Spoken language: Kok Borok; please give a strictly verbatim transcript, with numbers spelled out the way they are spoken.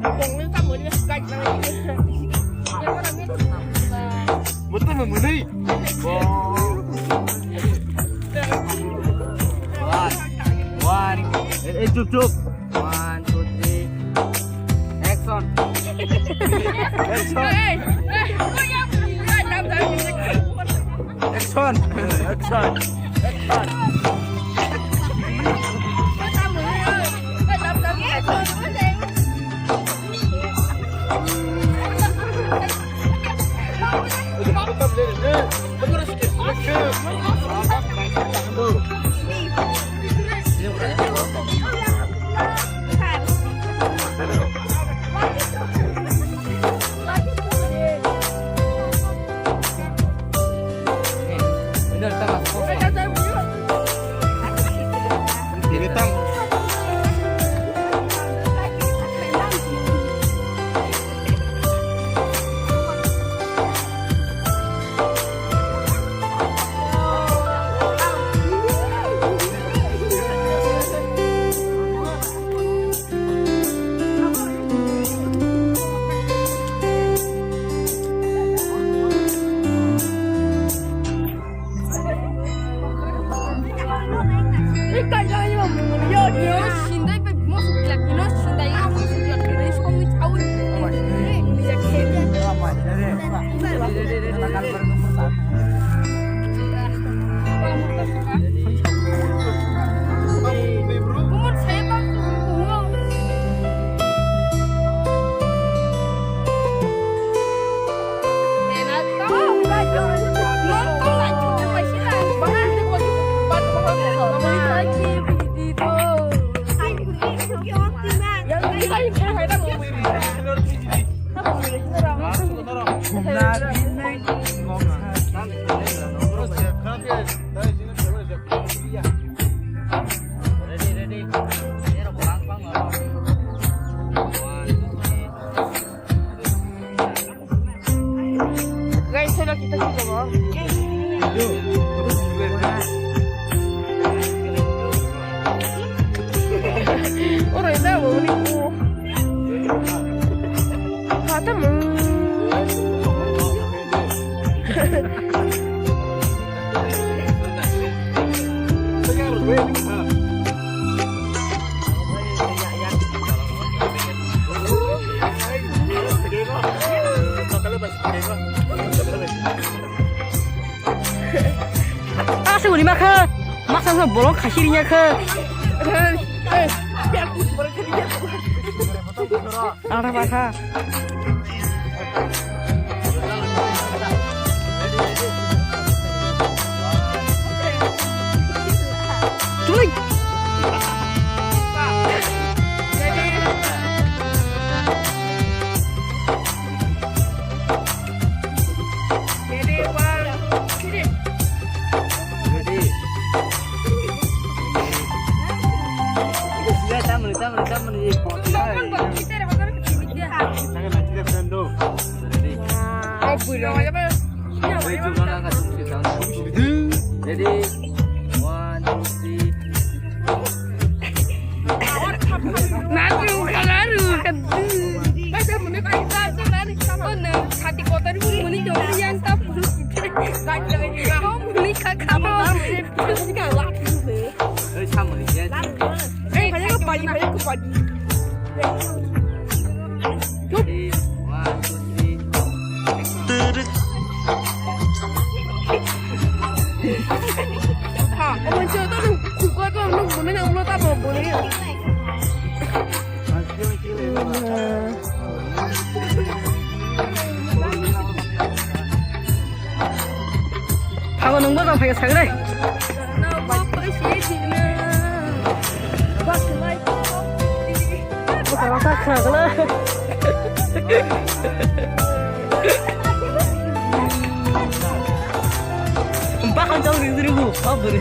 Bongni tamo ni gai nai. Butuh memenuhi. One. One. Eh, eh, cup, cup. One, two, three. Action. Action. Hey, hey, hey, Action! Action! Action! Guys, hello, kita sih, Bang. Oro ini apa ini? Kata mau. Aswk ni makha, masa sa bolong khasi riya kha. Ara bakha. Chuli. Ready. Tamani, tamani, tamani. Ready. Ready. One, two, three. Naru, kalaru, kadu. Sati kotor muni dong yang tak puluh kita. Kau muni kakak mau. Terus juga waktu. Eh, sama ni, ya. Eh, banyak kepadi, banyak kepadi. One, two, three. Ha, omo se to nung kukla to nung muni na ulo ta mo muni. Phago nungbo tong phaikhe sagre. Bwskango ta khna gana. Bakhan chau ring ring bu, ha bwrwi.